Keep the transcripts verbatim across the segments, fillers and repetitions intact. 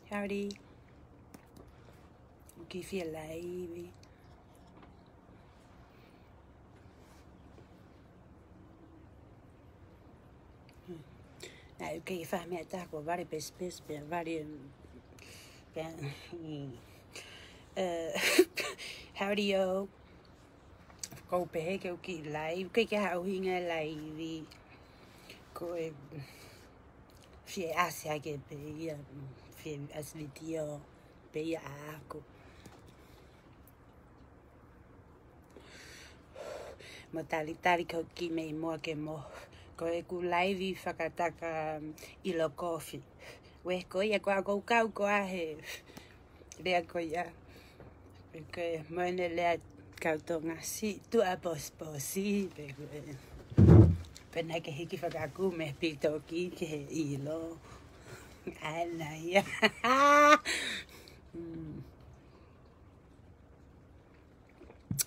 Howdy. ʻOku ou fie laivi. Naʻe ʻikai ke fai ha meʻa, tā ko e vale pesipesi pē, vale, mm, pē, mm. Eh, howdy y'all. Ko u pehē ke u kiʻi laivi, ʻikai ke ʻi ai ha ʻuhinga e laivi. Ko e fie ʻasi hake pē ia, fie ʻasi vitiō pē ia ʻaʻaku. Mo talitali ko e kiʻi meʻi moa ke mo. Ko ʻeku laivi fakataka ʻilo kofi. Uē, ko ia ko ʻeku kau ko ā he lea ko ia. Ko e moʻoni e lea kau Tonga, si tuʻa posiposi, pē ko ē. Pea naʻá ke hiki fakakū mei he pitoki ki he ʻilo. ʻAna ia. Mm.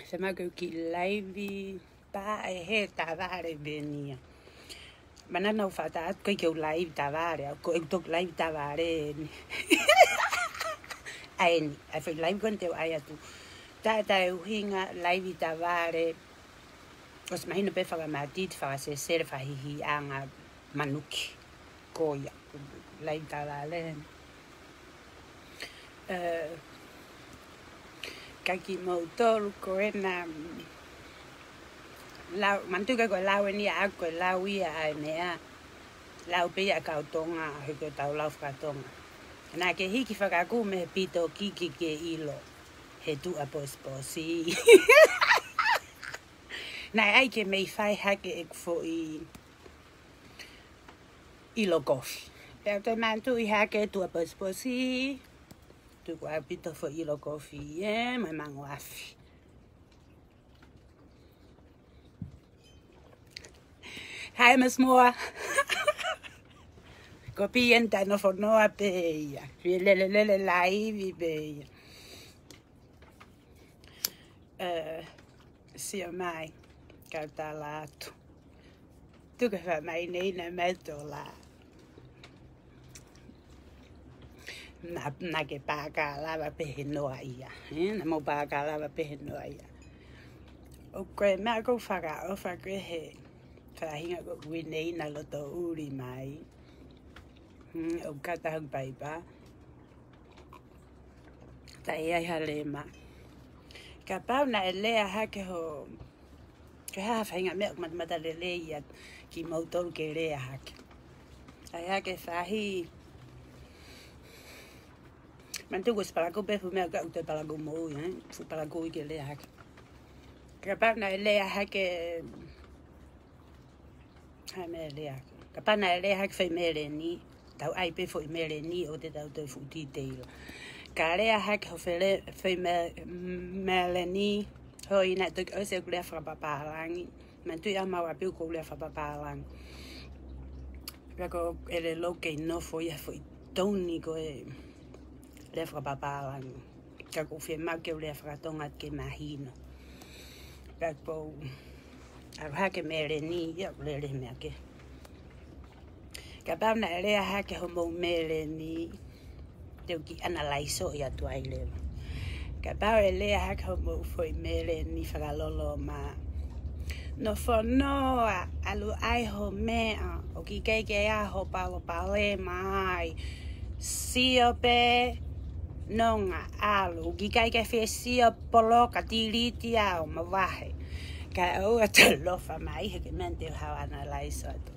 Fiemaʻu ke u kiʻi laivi, tā ʻe he tavale pē eni ia. Manatu naʻá ku fakaʻatā atu ʻikai ke u laivi tavale, ʻa ko ʻeku toki laivi tavale eni. ʻA eni, ʻa e foʻi laivi ko eni te u ʻai atu. Tā, taʻe ʻuhinga laivi tavale, ʻosi mahino pē fakamatiti, fakasesele, fakahihiʻanga manuki. Ko ia, laivi tavale. Eh, ka kimoutolu ko ena, mm, lau, manatu ʻikai ko e lau eni ʻaʻaku, ko e lau ia ʻa e meʻa. Lau pē ia ʻa e kau Tonga, he ko ʻetau lau faka-Tonga. Naʻá ke hiki fakakū mei he pitoki ke ke ʻilo. He tuʻa posiposi. Naʻe ʻai ke mei fai hake ʻeku foʻi ʻilo kofi. Pea u toe manatuʻi hake tuʻa posiposi. Tuku ʻaupito foʻi ʻilo kofi ē, mo e mango afi. Hi, Miss Moa. Ko e pē eni, taʻe nofo noa pē ia. Fie lele lele laivi pē ia. Eh, sio mai, kau tala atu. Tuku e fakamāʻinaʻina mai tola. Naʻá, naʻá ke pāka lava pē he noa ia. Eh, naʻa mou pāka lava pē he noa ia. ʻOku ou meʻa ʻoku ou fakaʻofa ko e he faʻahinga ko ʻeni naʻe loto ʻuli mai. Hmm, ʻoku kata hoku paipa. Taʻe ʻi ai ha lema. Kapau naʻe lea hake ho, ke ha faʻahinga meʻa ʻoku matamata lelei ia kimoutolu ke lea hake. ʻAi hake fahi. Manatu ko e palakū pē fuʻu meʻa ka u te palakū moʻui, eh? Fuʻu palakū ke lea hake. Kapau naʻe lea hake ha meʻa lea hake. Kapau naʻe lea hake foʻi meleni, tau ʻai pē foʻi meleni ʻo te tau toe fuʻu titeila. Ka lea hake ho fele, foʻi me-, meleni, hoi naʻe toki ʻosi ʻeku lea fakapapālangi. Manatuʻi ʻa mau ʻapi ʻoku ou lea fakapapālangi. Pea ko e lelei ke nofo ia foʻi tone ko e lea fakapapālangi. Ka ʻoku ou fiemaʻu ke u lea faka-Tonga ke mahino. Pea ko e ʻalu hake meleni, ia ʻoku lele meʻa kehe. Kapau naʻe lea hake homou meleni, te u kiʻi ʻanalaisoʻi atu ai leva. Kapau ʻe lea hake homou foʻi meleni fakaloloma. Nofo noa, ʻalu ʻai ho meʻa, ʻoku ʻikai ke ʻi ai ho palopalema ai. Sio pē, nonga, ʻalu, ʻoku ʻikai ke fie sio, poloka, tiliti ʻo mavahe. Kae ʻoua te u ʻofa mai, he ko e meʻa te u hao ʻanalaiso atu.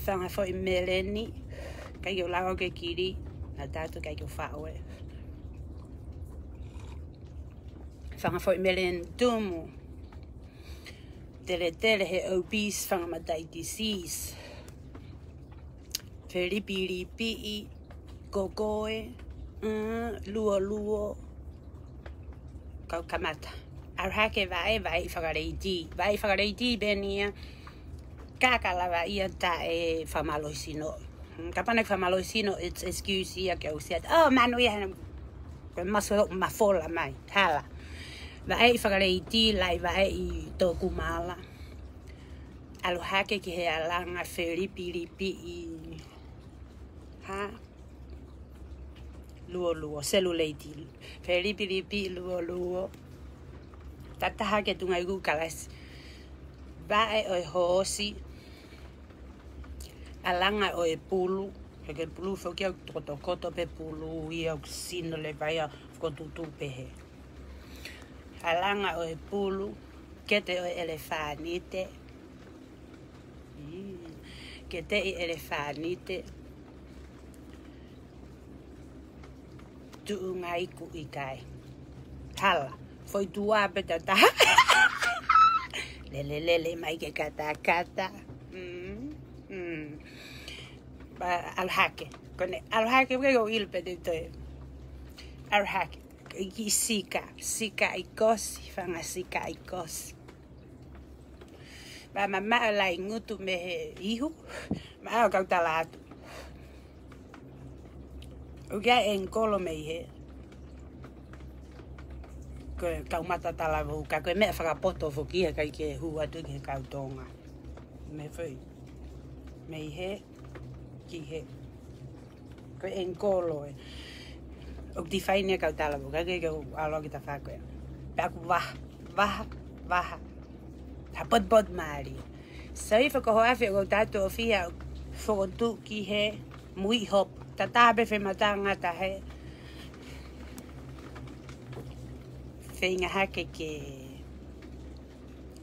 Fanga foʻi meleni, ʻikai ke u lava ke kili, naʻa tatu ʻikai ke u faʻo ē. Fanga foʻi meleni tumu. Teletele he obese, fanga mataʻi disease. Felipilipiʻi, kokoe, mm, luoluo, kau kamata. ʻAlu hake vaʻe, vaʻe ʻi fakaleiti. Vaʻe ʻi fakaleiti pē eni ia, ka ka lava ia taʻe fakamālohisino. Mm, kapau naʻe fakamālohisino, it's excuse ia ke u sia. Oh, manu ia hena. Ko e maso mafola mai. Hala. Vaʻe ʻi fakaleiti, laʻi vaʻe ʻi tōkumala. ʻAlu hake ki he alanga felipilipiʻi. Ha? Luo luo, seluleiti. Felipilipi luo luo. Tataha ke tunga iku kalasi. Vaʻe ʻo e hoosi. ʻAlanga ʻo e pulu. He ke pulu foki ʻoku tokotokoto pē pulu ia ʻoku sino leva ia fokotuʻutuʻu pehē. ʻAlanga ʻo e pulu. Kete ʻo e ʻelefānite. Mm. Kete ʻi ʻelefānite. Tuʻunga iku ʻikai. Hala. Foʻi tuʻa pē tataha. Lele lele mai ke katakata. Mm. Mm. Ba, ʻalu hake. Ko ʻene ʻalu hake, ko e ʻilo pē te toe. ʻAlu hake. Ki sika. Sika ʻi kosi, fanga sika ʻi kosi. Ba mamaʻo lai ngutu mei he ihu, maʻa ʻo kau tala atu. ʻOku ʻi ai e ngolo mei he. Ko e kau mata talavou, ka ko e meʻa fakapoto foki ia ʻikai ke hū atu ki he kau Tonga. Mei fē. Mei he, ki he. Ko e ngolo ē. ʻOku define ʻe kau talavou, ka ke ke ʻalu ki ta fako ē. Pea ʻoku vaha, vaha, vaha. Ha potipoti mālie. Sai fakahoafe ʻo tatu ʻo fia fokotuʻu ki he muiʻi hopa. Tata pē fe matanga ta he. Feinga hake ke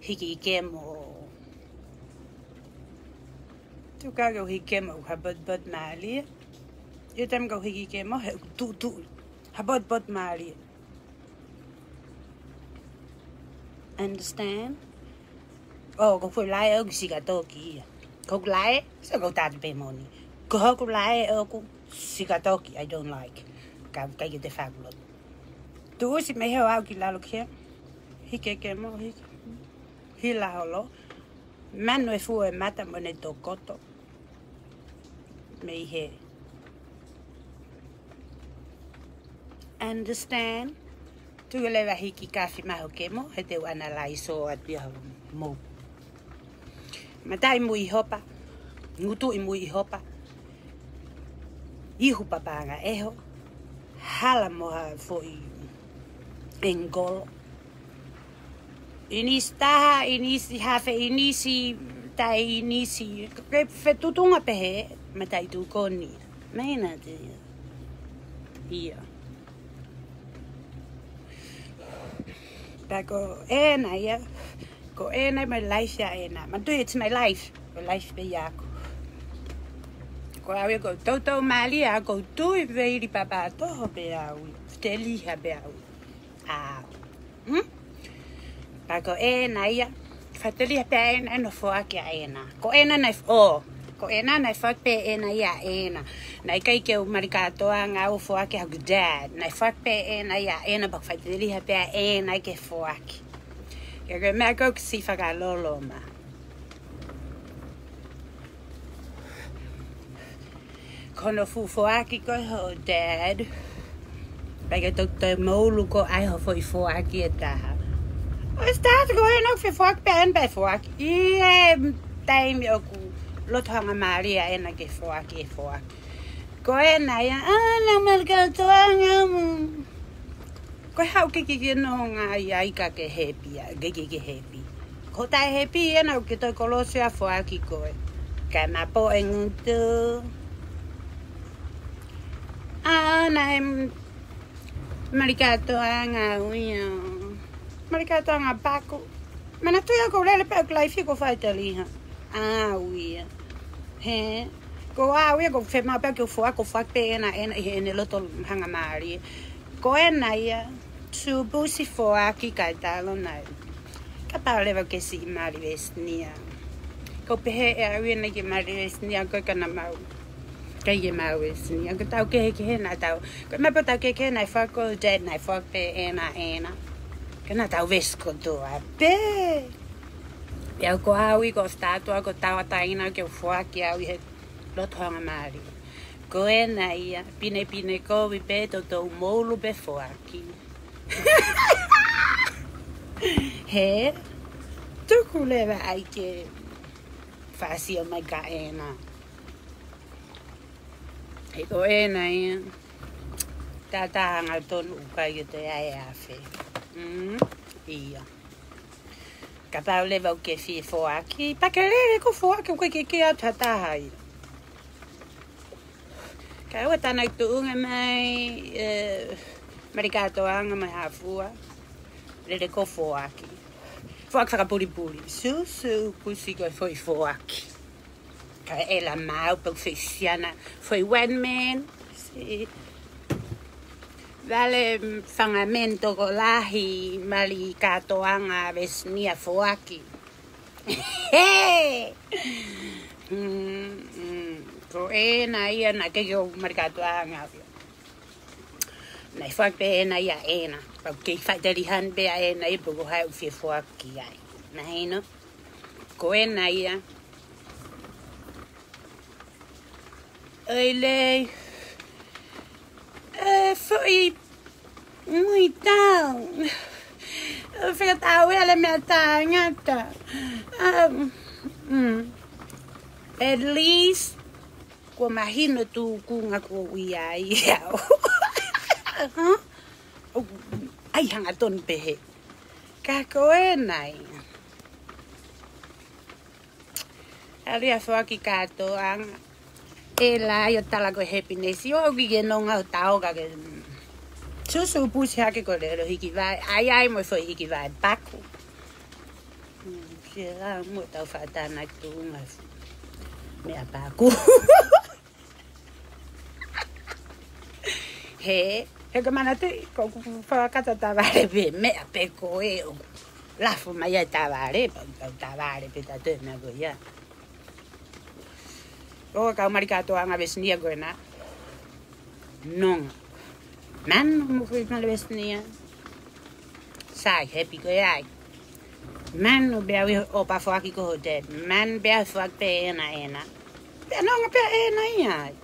hiki ke mo Tuku ke u hiki mo ha potipoti mālie. ʻIo taimi ke u hiki mo he tuʻutuʻu. Ha potipoti mālie. Understand? ʻO, ko hoku lae ʻoku sika toki ia. Ko hoku lae, so ko tatu pē moni. Ko hoku lae ʻoku sika toki, I don't like. Ka, ka ke te fakulo. Tuʻusi mei he ʻo aʻu ki lalo kia. Hiki ke mo, hiki. Hila holo. Manu e fua e mata mo ne tokoto. Mei he. Understand? Tuku leva hiki kafi maho ke mo, he te u analaiso atu ia mo. Mataʻi muiʻi hopa, ngutuʻi muiʻi hopa, ihu papaʻanga ʻeho, hala mo ha foʻi ngolo. ʻInisi taha, ʻinisi hafe, ʻinisi taʻe ʻinisi. Ke fetuʻutuʻunga pehē, mataʻi tuʻu ko eni. Meina te ia. Ia. Pea ko ena ia. Ko ena my life ia ena. Matu, it's my life. Ko life pē ia ʻaʻaku. Ko au ia ko toutou mālie ʻa ko tui veili papa toho pē au. Teliha pē au. ʻA. Hmm? Pea ko ena ia. Fateliha pē ena ʻo foaki ʻa ena. Ko ena naʻe f-, ʻo. Ko ena naʻe foaki pē ena ia ʻena. Naʻe ʻikai ke u mali kātoa ngā ʻo foaki ʻa hoku dad. Naʻe foaki pē ena ia ʻena pea fateliha pē ena ke foaki. Ke ke meʻa ko si fakalolo ma. Ko hono fuʻu foaki ko e hoʻo dad. Pea ke toki toe moulu ko ai ho foʻi foaki ʻe taha. ʻO start ko ena ʻoku fe foaki pē ena pē foaki. ʻI he taimi ʻoku loto hanga mālie ʻena ke foaki ʻe foaki. Ko ena ia, ʻa, na mali kātoa ngā mu. Ko e hau ke ke ke no ngā ia ika ke hepi, a, ke ke ke hepi. Ko taʻe hepi ena ʻoku ke toe kolosi ʻa foaki koe. Kae mapo e ngutu. ʻA, naʻe m-, mali kātoa ngā uia. Mali kātoa ngā paku. Manatuʻi ʻoku lele pē ʻoku life ko fai taliha. ʻA, uia. He. Ko au ia, ko fema pea ke u foaki, ko foaki pē ena, ena, ʻi heʻene loto hanga mālie. Ko ena ia, tupusi foaki kai talo nai. Kapau leva ke si mali vesinia. Ko pehē ʻe au ia naʻe ke mali vesinia, ko e kana mau. Kai ke mau vesinia, ko tau kehekehe na tau. Ko e meʻa pē tau kehekehe na e foaki ko dad na e foaki pē ena, ena. Ka na tau vesi ko toa pē. Pea ko au ia ko start ʻa ko tau ataina ke u foaki au ʻi he loto hanga mālie. Ko ena ia, pinepine kovi pē toutou moulu pē foaki. He, tuku leva ai ke fasi o mai ka ena. He ko ena ia. Tata hangatonu ʻoku ʻikai ke toe ʻi ai e afe. Mm, ia. Kapau leva ʻoku ke fie foaki, pea ke lele koe ʻo foaki, ʻoku ʻikai ke ʻi ai ha taha ia. Kae ʻoua te na tuʻunga mai, eh, Malikatoanga mai Hafua. Lele koe ʻo foaki. Foaki fakapulipuli. Susu, kusi ko e foʻi foaki. Kae ʻela maʻu pē ʻoku foʻi siana, foʻi one man. Si. Vale, mm, fanga men tokolahi, Malikatoanga, Vesinia foaki. Mm, mm. Ko ena ia naʻe kei ʻo Malikatoanga. Naʻe foaki pē ena ia ʻena. Pea kei faʻitelihan pē ʻa ena ia pe ko hai ʻoku fie foaki ai. Mahino. Ko ena ia. ʻOi lei. E foʻi muitau. ʻO fekatau e ale mea tangata. Um, mm. At least, kuo mahino tuʻunga ko ia ia. Huh? ʻO, ʻai hangatonu pehē. Ka ko ena ia. ʻAlu ia ʻo foaki Katoanga. ʻEla ia ʻo tala ko e happiness. ʻIo, ʻoku ke nonga ʻo tau ka ke. Susu pusi hake ko e lele ʻo hiki vai. ʻAi, ʻai mo e foʻi hiki vai paku. Mm, ke la mo tau faʻa tana ki tuʻunga. Meʻa paku. He, he ka manatu, ko ʻeku fakakata tavale pē, meʻa pē ko ē ʻoku lafo mai ai tavale, pea ʻoku tavale pē tatou meʻa ko ia. ʻO kau Malikatoanga Vesinia ko ena. Nonga. Manu mo kui male Vesinia. Sai, happy ko e ai. Manu pea ui ʻo pea foaki ko ho dad. Manu pea foaki pē ena ena. Pea nonga pē ena ia ai.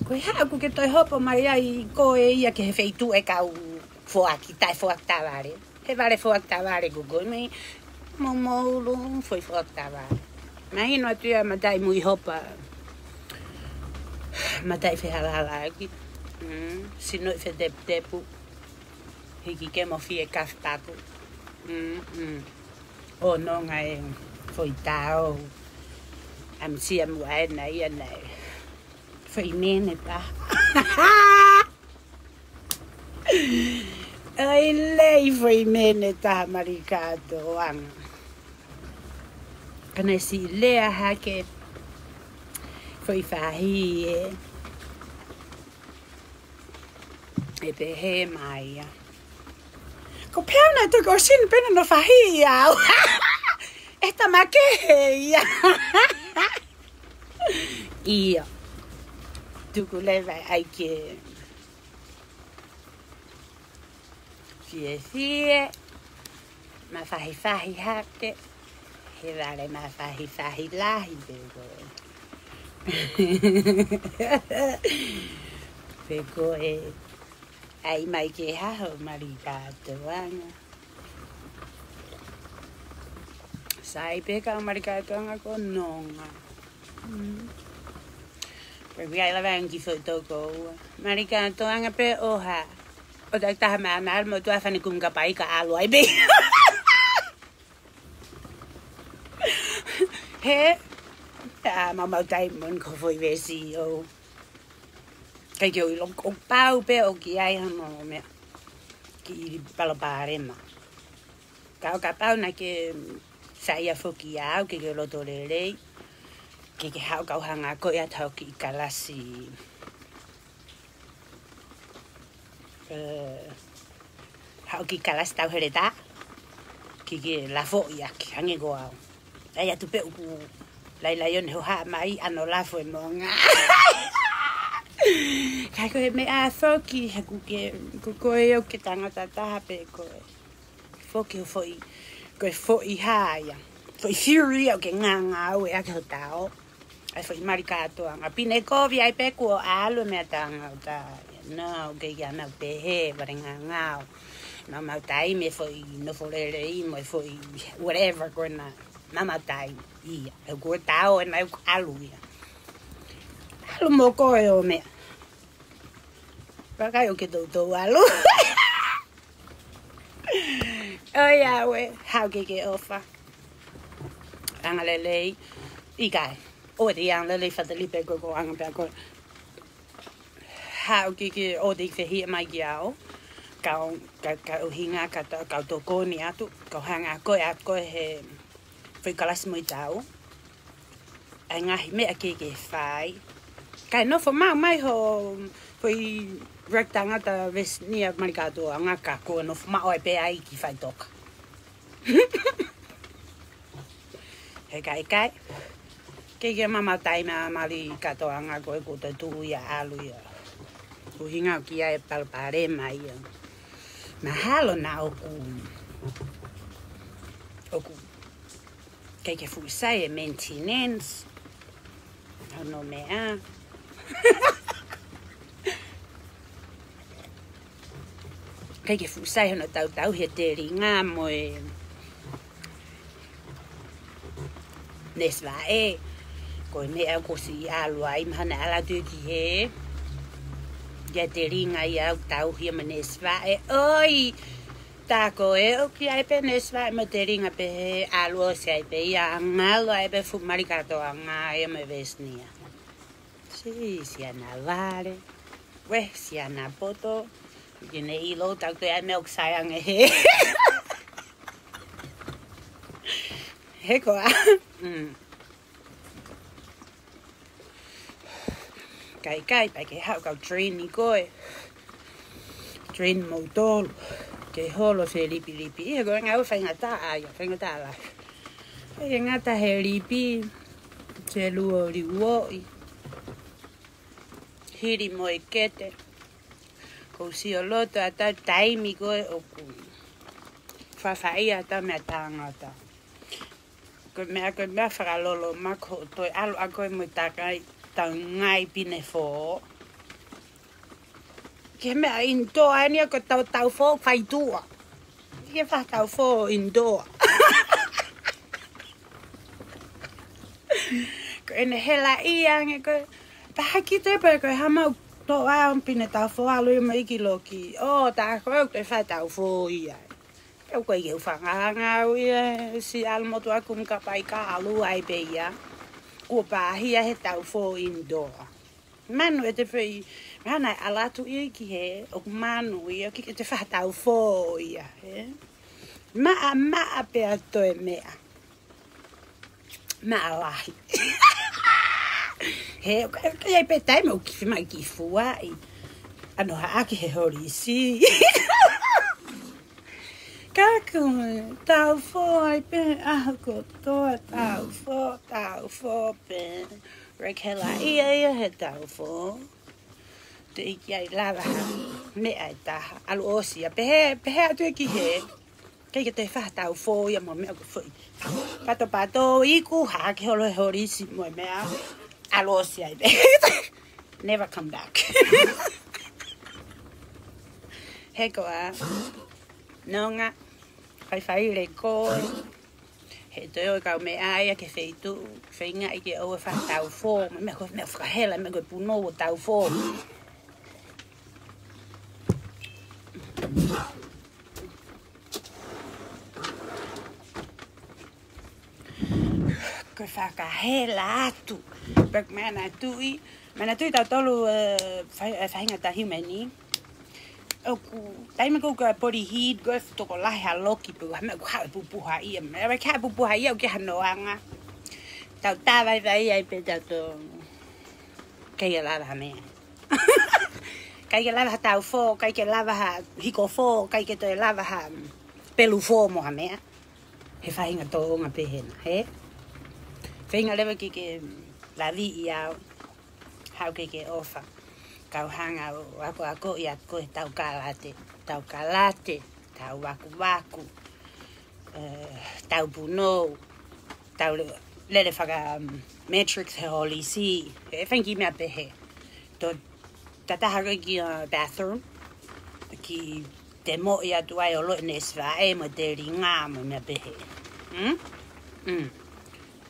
Ko e hā ʻoku ke toe hopo mai ai ko e ia ki he feituʻu ʻe kau foaki, taʻe foaki tavale. He vale foaki tavale ko koe mei mo moulu foʻi foaki tavale. Mahino atu ia mataʻi mui hopa. Mataʻi fehalahalaʻaki. Mm, sinoʻi feteputepu. Hiki ke mo fie kafi paku. Mm, mm. ʻO nonga e foʻi tau. ʻAmusia muʻa ena ia naʻe. Foʻi mene pā. ʻOi lei foʻi mene taha Malikatoanga. Ka naʻe siʻi lea hake foʻi fahi ē. ʻE pehē mai ia. Ko pea na toki ʻo sini pena no fahi au. ʻE tama kehe ia. Ia. Tuku leva ai ke fiefie, mafahifahi hake, he vale mafahifahi lahi pē ko ē. Pē ko ē, ʻai mai ke haho Malikatoanga. Sai pē kau Malikatoanga ko nonga. Mm. Pea ui ai lava angi foʻi toko ua. Malikatoanga pē ʻo hā. ʻO tai taha mā mā mo tua fane kum ka pai ka ʻalu ai pē. He. ʻA, mau mau tai mon ko foʻi vesi ʻo. Kai ke ui loko pau pē ʻoku ʻi ai hano meʻa. Ki palopalema. Ka ʻo kapau naʻa ke saiʻia foki au ke ke loto lelei, ke ke haʻu kau hanga ko ia tau ki kalasi. Eh, haʻu ki kalasi tau heletā, ke ke lafoʻi ʻaki, hangē ko au. ʻAi atu pē ʻoku lailai ʻo ne hohaʻa mai ʻano lafo e nonga. Ka ko e meʻa foki, he ʻoku ke, ko koe ʻoku ke tangata taha pē koe. Foki ho foʻi, ko e foʻi hā ia. Foʻi theory ʻoku ke ngāngāueʻaki ho tao. ʻAi foʻi Malikatoanga. Pine kovi ai pē kuo ʻalu meʻa tangata. No, ʻoku ke ia nau pehē, vale ngāngāu. Mau mau taimi e foʻi nofo lelei mo e foʻi whatever ko ena. Mau mau taimi ia. ʻE kuo tao ena ʻoku ʻalu ia. ʻAlu mo koe ʻo meʻa. Vakai ʻoku ke toutou ʻalu. ʻOiauē, haʻu ke ke ʻofa. Angalelei. ʻIkai. ʻOua te ke angalelei, Father Lipe, ko e anga pē ko ē. Haʻu ke ke ʻoua te ke fehiʻa mai kiate au. Kau, ka, ka ʻuhinga ka ta-, kau tokoni atu. Kau hanga ko ē atu ko ē he foʻi kalasi mo e tau. ʻA e ngaahi meʻa ke ke fai. Kae nofo maʻu mai ho foʻi rek tangata Vesnia mali kātoanga ka ko e nofo maʻu ai pē ai ki faʻitoka. He ʻikai, ʻikai. Ke ke mamatai mā mali kātoanga ko e ko e tuʻu ia ʻalu ia. ʻUhinga ki ai palopalema ia. Mahalo naʻa ʻoku, ʻoku ʻikai ke fuʻu sai e maintenance. Hono meʻa. ʻIkai ke fuʻu sai hono tautau he telinga mo e nesi vaʻe. Ko e meʻa ʻoku siʻi ʻalu ai mahalo naʻe ʻalu atu ki he. Ia telinga ia ʻoku tauhi ia mo e nesi vaʻe. ʻOi! Tā ko ē ʻoku ʻi ai pē nesi vaʻe mo e telinga pē he ʻalu ʻosi ai pē ia ngalo ai pē fuʻu mali kātoanga ia mo e Vesnia. Sī, siana vale. Uē, siana poto. Ke ne ʻilo tau te ai meʻa ʻoku sai ange he. He ko ā. Mm. ʻIkai, ʻikai, pea ke haʻu kau train ʻi koe. Train moutolu. Ke holo se lipilipi. Ia ko e ngāue faingataʻa ia, faingataʻa lahi. Ke ngata he lipi. Se luo liuoʻi. Hili mo e kete. Ko u sio loto ʻa tau taimi ko ē ʻoku. Fafaʻia ʻa tau meʻa tangata. Ko e meʻa, ko e meʻa fakalolo ma ko toe ʻalu ʻa koe mo takai tau ngai pine fō. Ke meʻa indoa eni ko tau tau fō faitua. Ke fa tau fō indoa. Ko ʻene hela ia ange ko. Pahaki te pe ko e hama toa pine tau fō ʻalu ia mo iki loki. ʻO tā ko e te fa tau fō ia. Pea ko e ʻikai ke u fakahanga au ia, si ʻalu motu aku mka pai ka ʻalu ai pē ia. Kuo pāhia he tau fō indoa. Manu e te fei, mehana e ʻalu atu ia ki he, ʻoku manu ia, ki ke te fa tau fō ia, he. Maʻa, maʻa pea toe meʻa. Maʻa lahi. He, ka, ka ʻi ai pē taimi ʻoku kifi mai ki fuaʻi. ʻAno haʻaki he holisi. Ka ko e, tau fō ai pē, ʻaho kotoa, tau fō, tau fō pē. Rekela ia ia he tau fō. Te iki ai lava ha, meʻa e taha, ʻalu ʻosi ia, pehē, pehē atu e ki he. Kei ke te fa tau fō ia mo meʻa ko foʻi. Pato pato iku, haʻaki holo he holisi mo e meʻa. ʻAlu ʻosi ai pē. Never come back. He ko ā. Nonga. Fai fai le ko. He toe ʻo e kau meʻa ia ke feitu. Feinga i ke ʻoua fa tau fō. Meʻa ko, meʻa fakahela, meʻa ko e punou ʻo tau fō. Ko e fakahela atu. Pea ko e meʻa naʻa tuʻi, meʻa naʻa tuʻi tautolu, eh, fai-, eh, faingataʻa humani. ʻOku, taimi ko ē ko e body heat, ko e tokolahi ha loki pē, ha meʻa ko e haʻu e pupuha ia. Meʻa ko e haʻu e pupuha ia, ʻoku ʻikai hano anga. Tau tā vaivai ai pē tautolu. Kei lava ha meʻa. ʻIkai ke lava ha tau fō, ʻikai ke lava ha hiko fō, ʻikai ke toe lava ha, mm, pelu fō mo ha meʻa. He faʻahinga tōʻonga pē hena, he? Feinga leva ke ke, mm, laviʻi au, haʻu ke ke ʻofa. Kau hanga ʻo akoakoʻi atu ko e tau kalate, tau kalate, tau vakuvaku. Eh, tau punou, tau le-, lele faka, um, matrix he holisi, he fengi meʻa pehē. To tataha ko ē ki, uh, bathroom, ki te moʻi atu ai ʻo loʻi nesi vaʻe mo telinga mo meʻa pehē. Hmm? Hmm.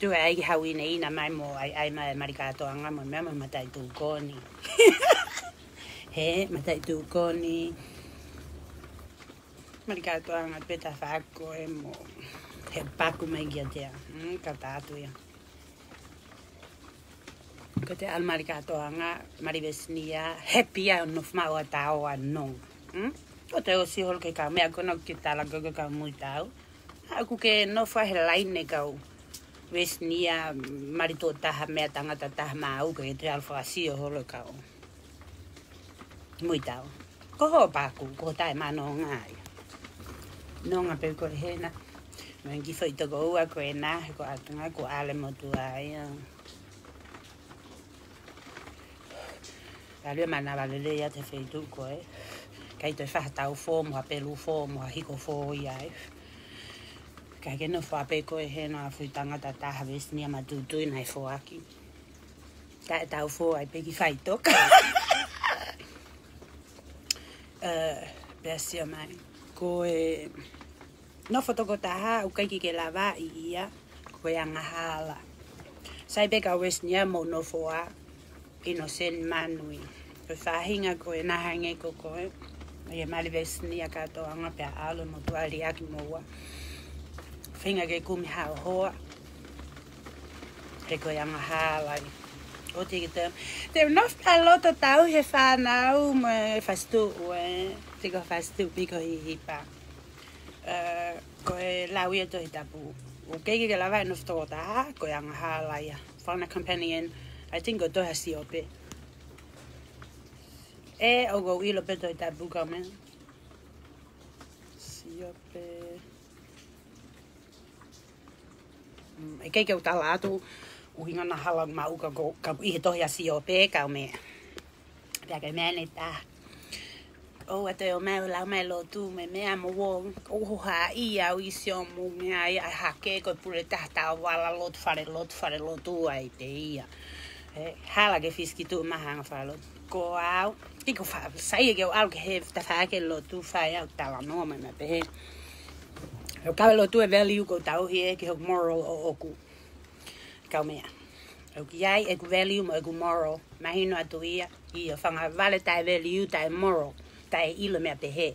Tuʻu ai ki he ʻaho ni ʻi he ʻaho ni mai mo ʻai, ʻai mai mali kātoanga mo e meʻa mo e mataʻituʻu ko eni. He, mataʻituʻu ko eni. Mali kātoanga pē tafaʻaki ko ē mo. He paku mai kiate au. Mm, ka tā atu ia. Ko ʻete ʻalu mali kātoanga, mali Vesinia, happy ʻa e nofo maʻu ʻa e tau ʻa e nonga. Mm? Ko ʻete ʻosi holo ki he kau meʻa ko ena ʻoku ke tala ko e kau muitau. ʻA ʻoku ke nofo he laine kau Vesinia, mali tuʻo taha meʻa tangata taha maʻu ke te ʻalu fakasio holo kau muitau. Ko hoʻo paku, ko hoʻo taʻemanonga ia. Nonga pē ko ē hena. Mo e kiʻi foʻi toko ua ko ena, he ko e ʻatunga ko ʻAlemotuʻa ia. ʻAlu ia manava lelei ia he feituʻu ko ē. ʻIkai toe fai ha tau fō, mo ha pelu fō, mo ha hiko fō ia ē. Ka ke nofo pē ko ē hena ha foʻi tangata taha Vesinia matutui naʻe foaki. Taʻe tau fō ai pē ki faʻitoka. Eh, pea sio mai. Ko e nofo toko taha, ʻoku ʻikai ke ke lava ʻi ia, ko e angahala. Sai pē kau Vesinia mo nofo ʻa ʻInoseni Manui. Ko e faʻahinga ko ena hangē ko koe. ʻI he mali Vesinia kātoanga pea ʻalu mo tuʻaliaki mo ua. Faʻahinga ke kumi haʻo hoa. He ko e angahala ia. ʻOua te ke te, te nofo pē ʻa loto tau he fānau mo e faʻahi tuʻu ē. Te ko faʻahi tuʻu piko hihipa. Eh, ko e lau ia Tohi Tapu. ʻOku ʻikai ke ke lava ʻe nofo toko taha, ko e angahala ia. Found a companion, I think ko e tohi ʻa Siope. ʻE, ʻoku ou ʻilo pē Tohi Tapu kau meʻa. Siope. Mm, ʻikai ke u tala atu, ʻuhinga naʻa hala maʻu ka ko, ka ʻi he tohi ʻa Siope kau meʻa. Pea ko e meʻa ʻe taha. ʻOua te ke ō mai ʻo lau mai lotu mo e meʻa mo ō, ʻo hohaʻa ia ʻo ʻi Siope mo e meʻa ia hake ko e pule taha tau vala lotu, fale lotu, fale lotu ai pē ia. He, hala ke fisiki tuʻu mai hanga fale lotu. Ko au, ʻikai ke u fa-, sai ke u ʻalu ki he tafaʻaki lotu fai au talanoa mai mai pē he. ʻOku ʻikai lotu e value ʻoku tauhi ʻe ki he moral ʻoʻoku. Kau meʻa. ʻOku ʻi ai ʻeku value mo ʻeku moral. Mahino atu ia, ʻio fanga vale taʻe value, taʻe moral, taʻe ʻilo meʻa pehē.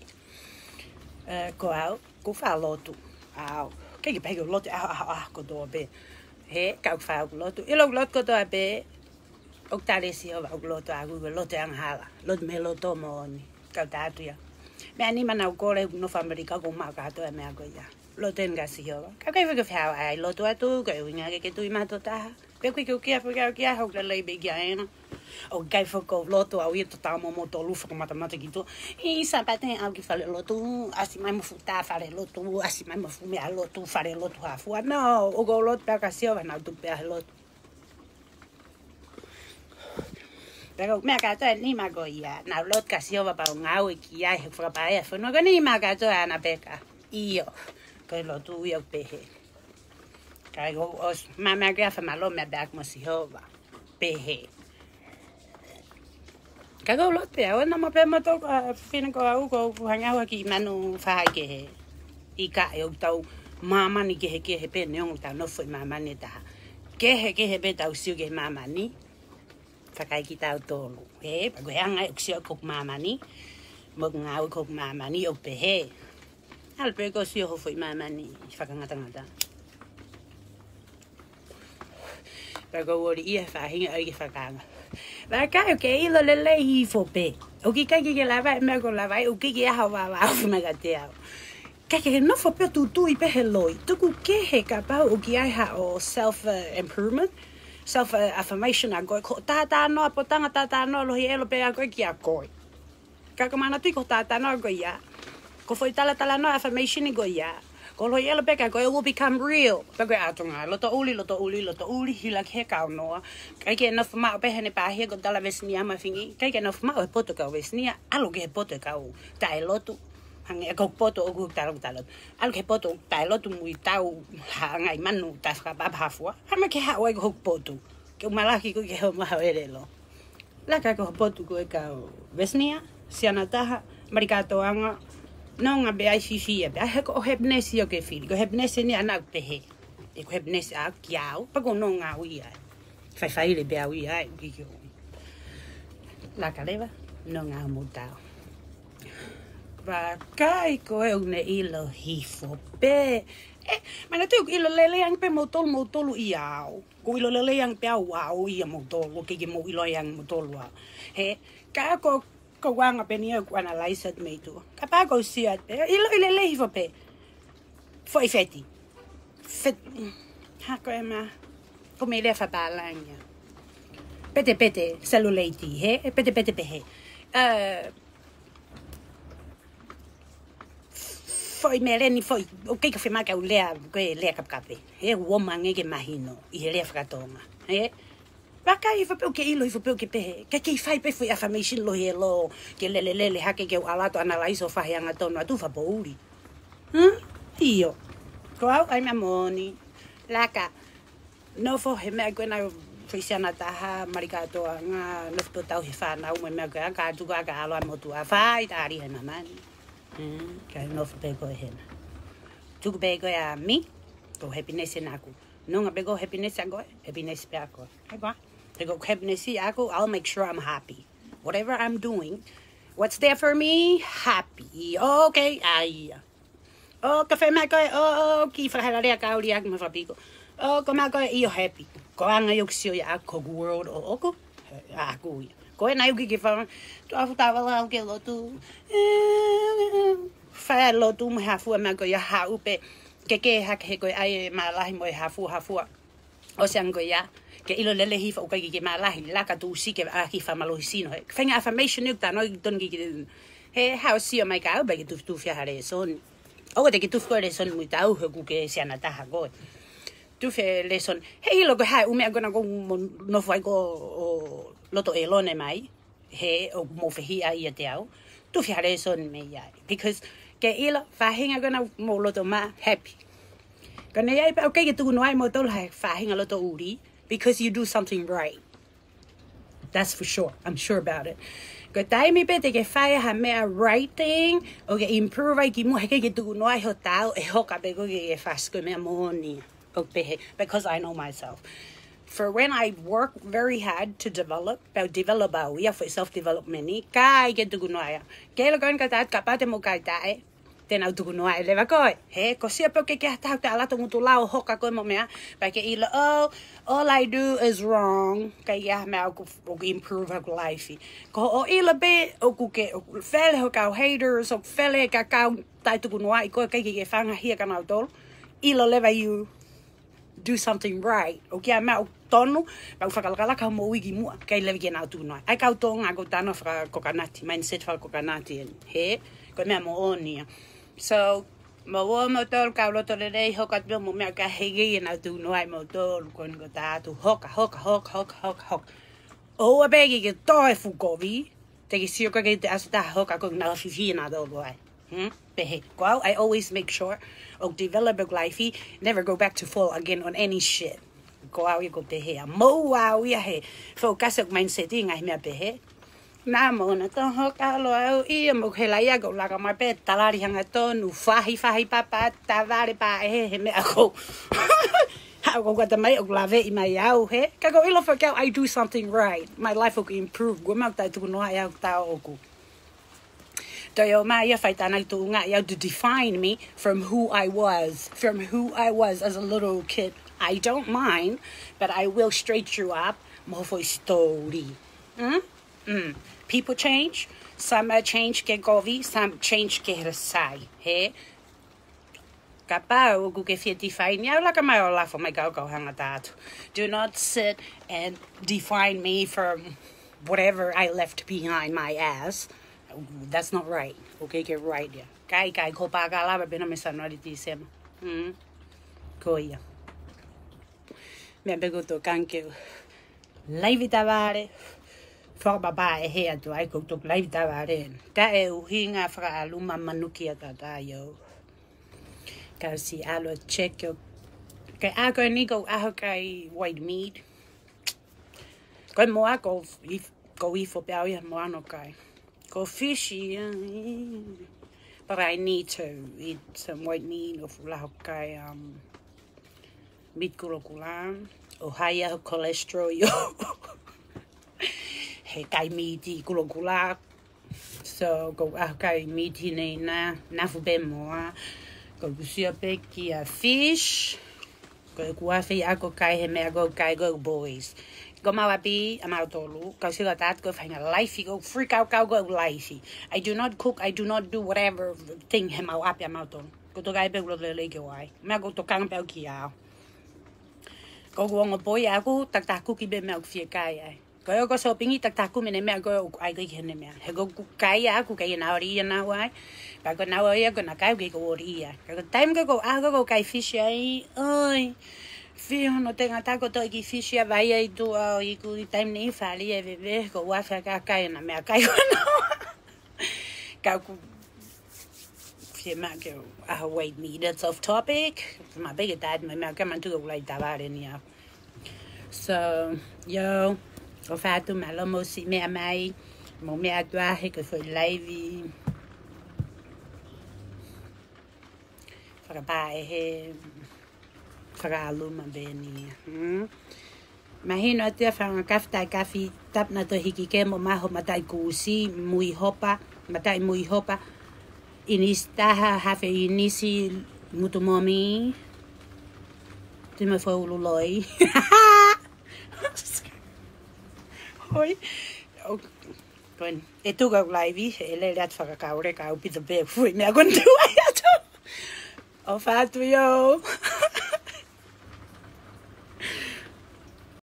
Eh, ko au, ʻoku ou faʻa lotu. Au. ʻIkai ke pehē ke u lotu ʻaho, ʻaho, ʻaho kotoa pē. He, ka ʻoku ou faʻa lotu. ʻIlo ʻoku ou lotu kotoa pē. ʻOku tali ʻe Sihova ʻeku lotu ʻaʻaku, ko e lotu angahala. Lotu mei he loto moʻoni. Kau tā atu ia. Meʻa nima naʻa ku kole ʻeku nofo ʻAmelika ʻoku ou maʻu kātoa e meʻa ko ia. Lotu eni kia Sihova. Ka ʻoku ʻikai fai ke fehau ai lotu atu, ko e ʻuhinga ke ke tui mai tuʻo taha. Pea ʻoku ʻikai ke u kia, pea ʻikai ke u kia, ʻoku lelei pē kia ena. ʻOku ʻikai foki ke u lotu au ia tuʻo taha mo moutolu fakamatamata ki tuʻa. ʻI Sāpate ʻalu ki fale lotu, ʻasi mai mo e fuʻu tā fale lotu, ʻasi mai mo e fuʻu meʻa lotu, fale lotu hā fua. No, ʻoku ou lotu pē au kia Sihova, naʻa ku tuʻu pē au he lotu. Pea ko e meʻa kātoa ʻe nima ko ia, naʻa ku lotu kia Sihova pea u ngāue ki ai he fakapaea fonua ko e nima kātoa ʻaʻana pē ka. ʻIo, ko e lotu ia ʻoku pehē. Ka ko e ʻosi, ma, ma ke afa malo meʻa pē ʻaʻaku mo Sihova. Pehē. Ka ko e lotu pē au, naʻa ma pē ma tō, ʻa, fefine ko au, ʻoku ou hangē au ha kiʻi manu faʻahi kehe. ʻIkai, ʻoku tau māmani kehekehe pē neongo ʻetau nofo ʻi māmani ʻe taha. Kehekehe pē ʻetau sio ki he māmani. Fakaʻikitautolu. He, pea ko e anga ʻeku sio ki hoku māmani. Mo ʻeku ngāue ki hoku māmani, ʻoku pehē. ʻAlu pē koe ʻo sio ho foʻi māmani, fakangatangata. Pea ko e ʻoli ia he faʻahinga ʻai ke fakaanga. Pea ka ʻoku ke ʻilo lelei hifo pē. ʻOku ʻikai ke ke lava e meʻa ʻoku lava ai, ʻoku ʻikai ke ʻi ai ha vāvā ʻoku fai mai kiate au. Ka ke nofo pē ʻo tūtui pē he loi. Tuku kehe kapau ʻoku ʻi ai haʻo self, uh, improvement, self, uh, affirmation ʻa koe. Ko e tātānoa, potanga tātānoa, lohi ʻelo pē ʻa koe kia koe. Ka ko e manatuʻi ko e tātānoa ko ia. Ko e foʻi talatalanoa affirmation ko ia. Ko e lohi ʻelo pē kia koe, it will become real. Pea ko e ʻatunga, loto ʻuli, loto ʻuli, loto ʻuli, hila ki he kaunoa. ʻIkai ke nofo maʻu pē heʻene pāhia ko e tala Vesinia mo e fefine. ʻIkai ke nofo maʻu he poto kau Vesinia, ʻalu ki he poto kau taʻelotu. Hangē ko e poto ʻoku tala, ʻoku tala. ʻAlu ki he poto taʻelotu muitau, hangē ʻi manu, taʻe fakapapahafua. Hangē ke haʻu ai ki hoku potu. Ke u malaki koe ki he hoʻo mahaʻele lo. Laka ki ho potu ko e kau Vesinia, siana taha, mali kātoanga, nonga pē ai fifia pē. ʻAi he ko e happiness ʻoku ke fili. Ko e happiness eni ʻaʻana ʻoku pehē. ʻeku happiness ʻaʻaku kiate au, pea ʻoku ou nonga au ia. Faifai lelei pē au ia, ʻikai ke u. Laka leva, nonga au mo tau. Vakai ko ē ʻoku ne ʻilo hifo pē. ʻE, manatuʻi ʻoku ʻilo lelei ange pē moutolu, moutolu ia au. ʻOku ʻilo lelei ange pē au, au ia moutolu, ʻikai ke mou ʻilo ange moutolu au. He, ka ko, ko e anga pē eni ʻeku analyze atu mei tuʻa. Kapau ʻoku ou sio atu pē, ʻilo, ʻilo lelei hifo pē. Foʻi feti. Fet-, ha ko e ma, ko e meʻa lea fakapālangi ia. Petepete, cellulite, he? Petepete pehē. Ē, foʻi meʻa lea ni foʻi, ʻoku ʻikai ke fiemaʻu ke u lea, ko e lea kapekape. He ʻoku ou ō mai ange ke mahino, ʻi he lea fakatonga. He? Vakai hifo pē ʻoku ke ʻilo hifo pē ʻoku ke pehē. Ke kei fai pē foʻi affirmation lōloa, ke lele lele hake ke u ʻalu atu ʻo analyze ʻo fai angatonu atu fakapoʻuli. Hmm? ʻIo. Ko au ʻai meʻa moʻoni. Laka. Nofo he meʻa ko ena foʻi siana taha, mali kātoanga, nofo pē ʻo tauhi e fānau mo e meʻa ko ē, ka tuku ā ka ʻalu ā motuʻa fai, tali he mamani. Hmm, ka nofo pē ko ē hena. Tuku pē ko ē ʻa mi, ko e happiness ena ʻaʻaku. Nonga pē ko e happiness ʻaʻaku, happiness pē ʻaʻaku. Hai koā? He ko e happiness ʻaʻaku, I'll make sure I'm happy. Whatever I'm doing, what's there for me, happy. Okay, ʻa ia. ʻO ka fai mai ko ē, ʻo, ʻo, ki fakahalea ka uli ʻaki mo e fakapiko. ʻO, ko mai ko ē ʻio happy. Ko e anga ia ʻoku sio ia ʻaʻaku ko e world ʻoʻoku, ʻaʻaku ia. Ko ena ʻoku ʻikai ke fai, tuʻa fuʻu tavala au ke lotu. Fai lotu mo e hafua mai ko ia haʻu pē. Ke ke hake he ko e ʻai e mālahi mo e hafua, hafua. ʻOsi ange ko ia, ke ʻilo lelei hifo ʻoku ʻikai ke mālahi, laka tuʻusi ke ʻaki fakamālohisino. He, feinga affirmation ʻoku tano ʻi tonu ki, ki, he, haʻu ʻo sio mai ka au, pea ke tufitufi ha lēsoni. ʻOua te ke tufi ko e lēsoni muʻa ʻi taʻu, he ʻoku ke siana taha ko ē. Tufi e lēsoni. He ʻilo ko e hā e ʻū meʻa ko ena ʻoku mo nofo ai ko ē ʻo loto ʻelone mai. He ʻoku mou fehiʻa ʻiate au. Tufi ha lēsoni mei ai. Because ke ʻilo, faʻahinga ko ena mou loto mā, happy. Ka ne ʻi ai pē ʻoku ʻikai ke tukunoaʻi moutolu ha faʻahinga loto ʻuli, because you do something right. That's for sure. I'm sure about it. Ko e taimi pē te ke fai ha meʻa right thing, ʻo ke improve ai ki muʻa, he ʻikai ke tukunoaʻi ho tau, ʻe hoka pē koe ke ke fasi ko e meʻa moʻoni. ʻOku pehē, because I know myself. For when I work very hard to develop, pea u develop au ia foʻi self-development ni, ʻikai ke tukunoaʻi au. Ke ʻilo ko ena ka tau kapau te mou kai taʻe, te nau tukunoaʻi leva koe. He, ko e sio pē ʻoku ʻikai ke ʻi ai ha taha te ʻalu atu ʻo ngutu lao hoka koe mo e meʻa, pea ke ʻilo, oh, all I do is wrong. ʻIkai ha meʻa ʻoku, ʻoku improve hoku life. Ko hoʻo ʻilo pē ʻoku ke, ʻoku fele hoʻo kau haters, ʻoku fele ka kau taʻetukunoaʻi koe, ʻikai ke ke fangahia kia nautolu. ʻIlo leva you do something right. ʻOku ʻi ai e meʻa ʻoku tonu, pea ʻoku fakalakalaka hoʻo moʻui ki muʻa, ʻikai leva ke nau tukunoaʻi. ʻAi kau Tonga ko e tano fakakokanati, mindset fakakokanati eni. He, ko e meʻa moʻoni ia. So, mou ō moutolu kau loto lelei, hoka atu mo e meʻa ka hege ia nau tukunoaʻi moutolu, ko eni ko e tau atu, hoka, hoka, hoka. ʻOua pē ke ke toe fuʻu kovi, te ke sio ka ke te ʻasi taha hoka ko e nau fifi nautolu ai. Hmm? Pehē. Ko au, I always make sure ʻoku develop ʻeku life, never go back to fall again on any shit. Ko au ia ʻoku pehē. Mou au ia he focus ʻeku mindset ʻi he ngaahi meʻa pehē. Naʻa mo na toho kalo au ia mo he laia ko laka mai pē talali hangatonu, fahi, fahi papa, tavale pā ʻe he, he meʻa ko. Haʻu ko kata mai ʻoku laveʻi mai au he. Ka ʻoku ʻilo foki au, I do something right. My life ʻoku improve. Ko e meʻa ʻoku taʻetukunoaʻi au tau ʻoku. Toe ō mai ia fai tānaki tuʻunga ia to define me from who I was, from who I was as a little kid. I don't mind, but I will straight you up mo e foʻi story. Mm? Mm. People change, some, uh, change ke kovi, some change ke rasai. He? Kapau ʻoku ke fie define au, laka mai ʻo lafo mai kau kau hanga tatu. Do not sit and define me from whatever I left behind my ass. That's not right. ʻOku ʻikai ke right ia. Kai, kai, ko pā ka lava pē na me Sanuali Tīsema. Mm. Ko ia. Meʻa pē ko e tokanga ke u laivi tavale. Fakapapau ʻe he atu ai ko e toki laivi tavale. Taʻe ʻuhinga fakaʻaluma manuki a tata yo. Kau siʻi ʻalu ʻo check ʻo. Kai ʻa ko eni ko e ʻaho kai white meat. Ko e moa ko if, ko ifo pē au ia moa no kai. Ko fishi, uh, but I need to eat some white meat ʻo fuʻu laho kai, um, Meat kulokula, ʻo high ʻa e cholesterol ʻiate au. He kai meat kulokula. So, ko e ʻaho kai meat nei na, nafu pē moa. Ko ʻeku sio pē ki he fish. Ko ʻeku ʻalu ʻo kai he meʻa ko ē kai ko ē boys. Ko ʻemau ʻapi, ʻa mautolu, kau sio atu ko e faʻahinga life, ko e freak out kau ko e life. I do not cook, I do not do whatever thing he ʻemau ʻapi ʻa mautolu. Ko e toka ai pē ʻeku loto lelei ke ʻai. Meʻa ko e tokanga pē au ki ai. Ko ʻeku ongo poi ʻaʻaku, takitaha kuki pē meʻa ʻoku fie kai ai. Ko e ʻoku shopping ʻi takitaha kuki mo e meʻa ko ē ʻoku ʻai ko ē ki heʻene meʻa. He ko ʻeku kai ʻaʻaku, kai ʻe naʻa ʻoli ia naʻa ʻai. Pea ko ʻena ʻoli ia, ko ʻena kai, ʻikai ke u ʻoli ia. Ka ko e taimi ko ē ʻoku ou ʻalu ko ē ʻo kai fish ai, ʻoi. Fio no te ngata ko e toki fish ia vai ai tuʻa ʻo ʻiku ʻi taimi ni fali e veve, ko ʻeku ʻalu ʻo kai ʻena meʻa kai ko ʻena. Ka ʻoku fie maʻu ke u ʻalu ʻo weight me, that's off topic. Ma peke tadi ma meʻa ke mantu ke u lai tavale ni au. So, ʻio, ʻofa atu, mālō mo siʻi meʻa mai, mo meʻa atu ā he ko e foʻi live. Fakapā ʻe he fakaʻalu ma pē ni. Hmm? Mahino atu ia fanga kafi tai kafi tap na to hiki ke mo maho mataʻi kusi, mui hopa, mataʻi mui hopa. ʻInisi taha, hafe ʻinisi, ngutu momi. Tui ma fo ulu loi. Hoi. ʻO, ko eni. ʻE tuku ʻeku live, ʻe lele atu fakakaule ka ʻoku pita pē fui meʻa ko eni tuʻu ai atu. ʻOfa atu ʻio.